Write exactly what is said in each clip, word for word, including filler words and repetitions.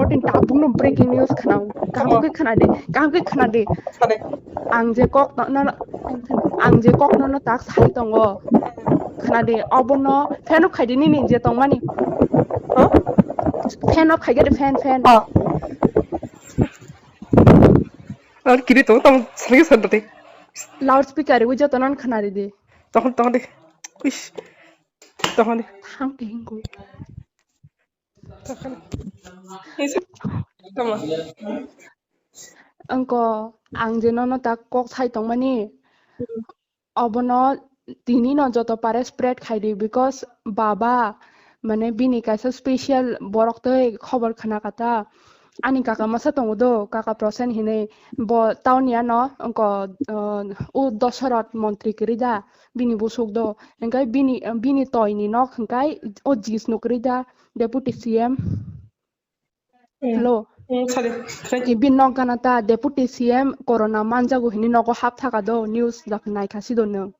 Tabukno breaking news khna. Kaham khe khna de, kaham khe khna de. Ang je kok no, no, ang je kok no, no tak sai tongo. Khna de, obono fan off khai di nini je tongmani. Fan off khai de, fan, fan. Ar kiri tong tong sari sari tadi. Loudspeaker wi joto non khna di. Tokon tokon di. Uish. Tokon di. Thang ke hingo. Tokon. Is. Tama. Angko ang je nono tak kok sai tongmani. Obono tini no joto pare spread khai di, because baba mane bini kaisa special borok tei khobor khna kata. Ani kaka masa tongo do, kaka Prosen hinui, bo town ya no angko, uh, u Dosarot montri kwrwi da, bini busuk do. Hingkai bini, bini toini nok hingkai o Jis no kwrwi da, deputy C M. Hello. Sadi. Ibin nok gana ta deputy C M corona manjago hini nogo hap thaka do, news jak naikha sido nwng.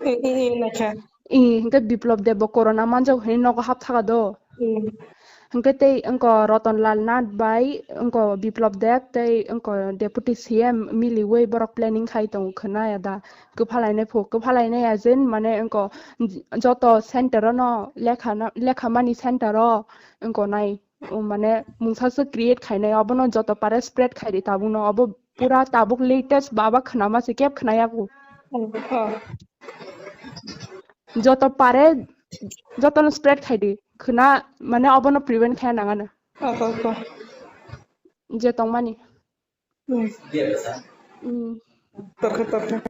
I, i, i, naikha. I, hingke Biplop Deb bo corona manjago hini nogo hap thaka do. Hingke tei wngko Roton Lal Nath bai wngko Biplop Deb tei wngko deputy C M miliwi borok planning khai tongo khwna ya da. Kwphalainai phu, kwphalainai ya jen mane wngko joto center o no lekha na, lekha mani center o wngko nai. O mane mungsa se create khainai, obono joto pare spread khaidi tabukno, obo pura tabuk latest baba khnama se keb khnayaku. Joto pare, jotono spread khaidi khna, mane obono prevent khaya nangano. Je tongmani. Torkha, torkha.